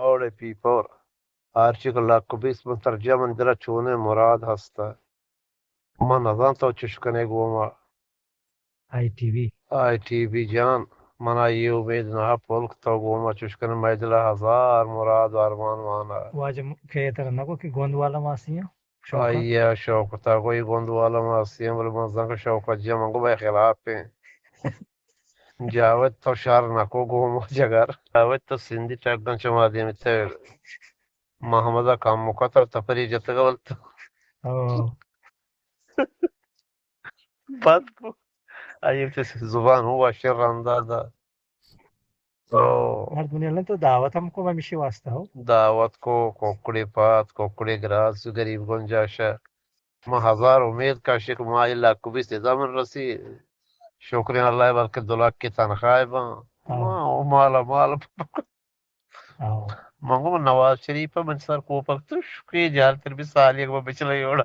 اوڑے پیپور۔ ہرچی کہ لک بیست من ترجمہ من دل ءَ چونیں مراد ہست ءَ۔ من نزان تو چش کنے گوما۔ آئی ٹی وی۔ آئی ٹی وی جان، من آئی امید نہ پل کہ تو گوما چش کنے، مئے دل ءَ ہزار مراد و ارمان مان ءَ۔ واجہ م-، کہ ترا نہ گو کہ گوندوالا ماسی ہیں؟ شوق ءَ؟ آئی ءَ شوق تا گو یہ گوندوالا ماسی ہیں، بلے من زنگ شوق ءَ جی من گو بے خلاف ہیں۔ جاوید تو شر نکو گوما جگر۔ جاوید تو سندھی ٹگن چما دیمتے۔ محمد ءَ کم مکتر تپری جتگ ءَ ولت۔ او۔ بد بو۔ آئی ءَ چہ زبان ہوں وشیں رندا دا۔ او۔ مردمانی الان تو دعوت ہم کو ہمیشی واسطہ ہو۔ دعوت کو، کوکڑے پات، کوکڑے گراس، غریب گنجاشا۔ ما ہزار امید کاشی کہ ما یہ لک بیست ادا من رسی۔ شکریں اللہ ءَ بلکہ دو لک کی تنخواہ باں۔ ہاں۔ ما او مالا مال۔ ہاں۔ من گو من نواز شریف ءَ من سر کوپگ تو شکے جال تر بھی سال یک بار بچلے اوڑا۔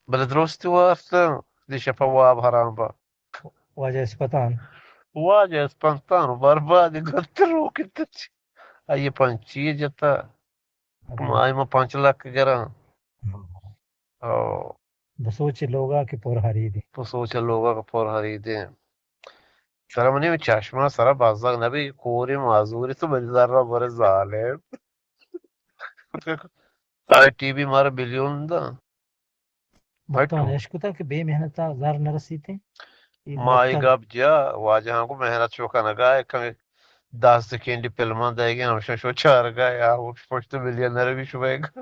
بلے درست وارت دی شپا واب حرام با۔ واجہ اسپتان۔ واجہ اسپتان برباد گت روکت۔ آئی پنچی جتا۔ ہاں۔ ما، ما پنچ لک گراں۔ ہاں۔ او۔ بسوچ لوگا کہ پر خریدیں۔ بسوچ لوگا کہ پر خریدیں۔ سر منی چشمہ سر بزگ نبی، کوری معذوری تو منی زر برے ظالم۔ آئی ٹی وی مارا بلیون دا۔ تو اشکتا کہ بے محنت زر نہ رسیتے؟ ما اے گپ جا، واجہاں کو محنت شو کنگا ہے، کمے دہ سیکنڈ فلمان دئیگے، ہمشہ شو چارگا ہے، آ وہ پشت ملینر بھی شوئے گا۔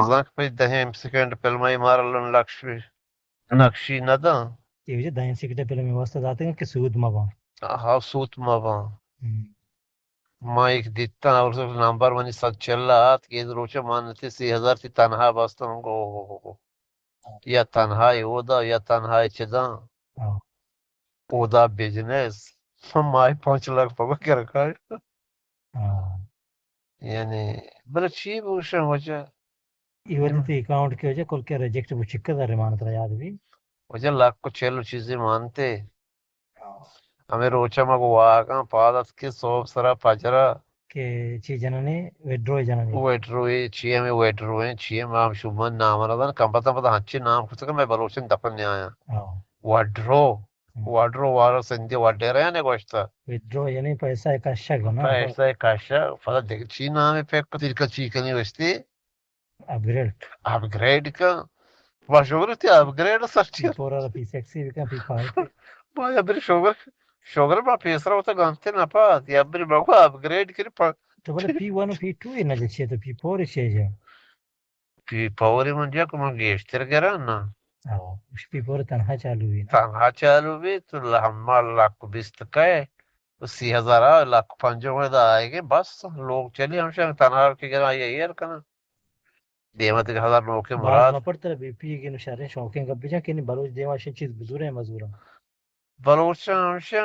زانک پہ دہیں سیکنڈ فلم ءَ مارا لن لکشی، نقشی نہ داں۔ اے وجہ دہیں سیکنڈ فلم ءِ واسطہ داتگ کہ سوت مہ باں۔ ہاں، سوت مہ باں۔ ہم۔ ما ایک دیتاں اور نمبر منی صد چل آت کہ روچ ءَ من تی سی ہزار تی تنہا بستم گو۔ یا تنہائی اودا، یا تنہائی چداں۔ ہاں۔ اودا بزنس، ماہی پانچ لاکھ پہ بکر کار۔ ہاں۔ یعنی، بلے چی بوشن وجہ؟ ای وجہ تی اکاؤنٹ کے وجہ کل کے ریجیکٹ بو چکہ در مان ترا یاد بھی؟ وجہ لاکھ کو چلو چیزیں مانتے۔ ہاں۔ ہمیں روچہ ما کو واگاں پاد ات کے صوب سرا پجرا۔ کہ چی جننی ویڈرو جننی۔ ویڈرو اے چی ہمیں ویڈرو ہیں، چی ہم ہم شما نام نہ دان، کم پتہ پتہ ہنچی نام کتک میں بلوچن دپن نہ آیا۔ ہاں۔ وڈرو۔ ہم۔ وڈرو وارو سندھی وڈیرے نے گوشتا۔ وڈرو یعنی پیسہ کشگ نا۔ پیسہ کشگ، پتہ دیکھ چی نام ہے پک تیرکا چی کنی گوشتی۔ اپ گریڈ۔ اپ گریڈ کا۔ ما شوگر تی اپ گریڈ سر چی۔ پورا پی سیکسی بکن پی فائیو۔ ما یا بری شوگر، شوگر ما پیسرا ہوتا گانتے نہ پات، یا بری ما کو اپ گریڈ کری پا۔ تو بولے پی ون و پی ٹو ہی نہ جچے تو پی فور ہی چاہیے۔ پی پاور من جا کہ من گیشتر گراں نا۔ ہاں، اش پی پاور تنہا چالو بی نا؟ تنہا چالو بی تو ل-، ہما لکھ بیست کئے، تو سی ہزار آ، لکھ پنجاہ میں دا آئے گے، بس لوگ چلی ہمشہ تنہا کے گراں یہ ایر کنا۔ دیمت کے ہزار نوکے باز مراد۔ مپڑ تر بی پی کے نو شریں شوقیں گپ بجا کہ نی بلوچ دیما شن چیز بزوریں مزوراں۔ بلوچاں ہمشہ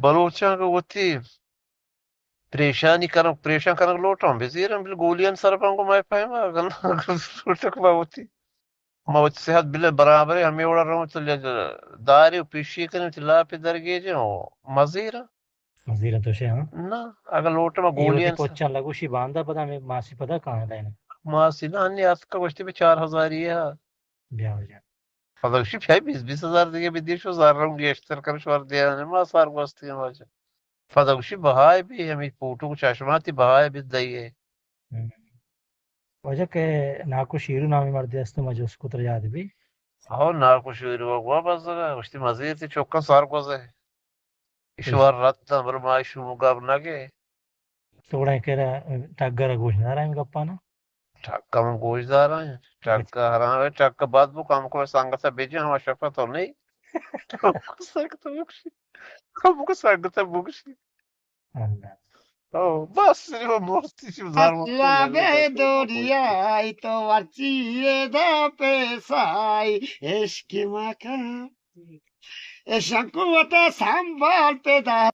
بلوچاں کہ وتی پریشانی کنگ، پریشان کنگ لوٹاں، بزیراں، بل گولیاں سر پانگو مئے پیم، اگر نہ، اگر لوٹک ما وتی، ما وتی صحت بل برابر ہے، ہمیں وڑا رہوں تو لے داری و پیشی کنیں، وتی لاپی درگیجیں و مزیراں۔ مزیراں تو شے، ہاں؟ نہ، اگر لوٹ ما اے وتی گولیاں سر پوچاں لگوشی باندا پدا ہمیں ماسی پدا کہاں دائیں؟ ماسی نہ، انی اتکا گوشتی بہ چار ہزاری ہے۔ بیا ہو جان۔ پدا گوشی، بیا بیست، بیست ہزار دیگہ بدی، شو زر رم گیشتر کن، شوار دیانے، ما سر گوستگیں واجہ۔ پدا گوشی، بہائے بی، ہمیں پوٹو کو چشماتی بہائے بی دئیے۔ ہم۔ واجہ کہ ناکو شیرو نامی مردے است، ما جست کو تر یاد بی۔ ہاو، ناکو شیرو گوا بزگا، گوشتی مزیر تی چکا سر گوزے۔ ایشوار رد داں، بلے ما ایشو گپ نہ گے۔ تو گڑا کرا ٹگا را گوش دارا ہم گپانا؟ ٹگا من گوش دارا، ٹگا حرام ہے، ٹگا بد بو کم کو سنگت بجے ہما شفا تو نہیں۔ کم کو سنگت بکشی، کم کو سنگت بکشی۔ اللہ۔ او، بس، وہ موستی شو زار اللہ بے دنیا ای تو ورچی دا پیسائی عشق مکن۔ اے شنکو وتا سنبھال پیدا۔